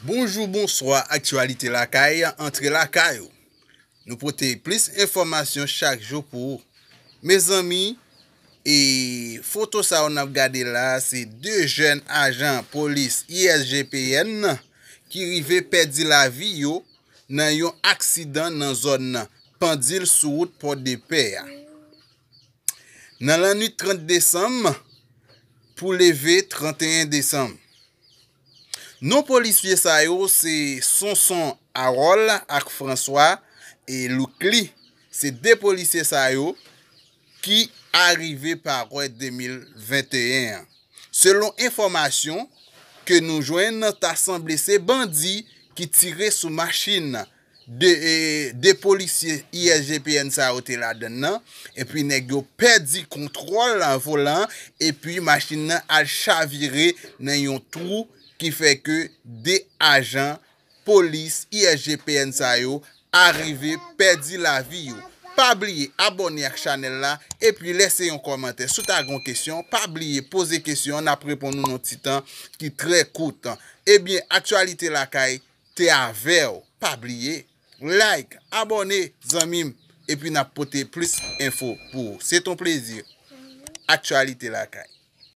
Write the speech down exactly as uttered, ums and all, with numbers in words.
Bonjou, bonswa, Aktyalite Lakay, antre lakay ou. Nou pote plis enfòmasyon chak jou pou ou. Mezanmi, e foto sa yo n ap gade la, se de jèn ajan polis I S G P N ki rive pèdi lavi yo nan yon aksidan nan zòn Pandil sou wout Pòdepè a. Nan lannwit trant desanm pou leve trant e en desanm. Non polisye sa yo se Sonson Harold ak François e Loukli. Se de polisye sa yo ki arive parèt de mil venteyen an. Selon enfòmasyon ke nou jwenn, ta sanble se bandi ki tire sou machin de, e, de polisye I S G P N sa yo te ladann nan, epi nèg yo pèdi kontwòl volan, epi machin nan al chavire nan yon twou ki fè ke de ajan polis I S G P N sa yo arive pèdi lavi yo. Pa bliye abòne ak chanèl la, epi lèse yon kòmantè. Si w ta gen yon kesyon, pa bliye poze kesyon an, n ap reponn ou nan yon ti tan ki trè kout. Ebyen, Aktyalite Lakay te avè w. Pa bliye, like, abòne, zanmi m, epi n ap pote plis enfo pou ou. Se ton plezi. Aktyalite Lakay.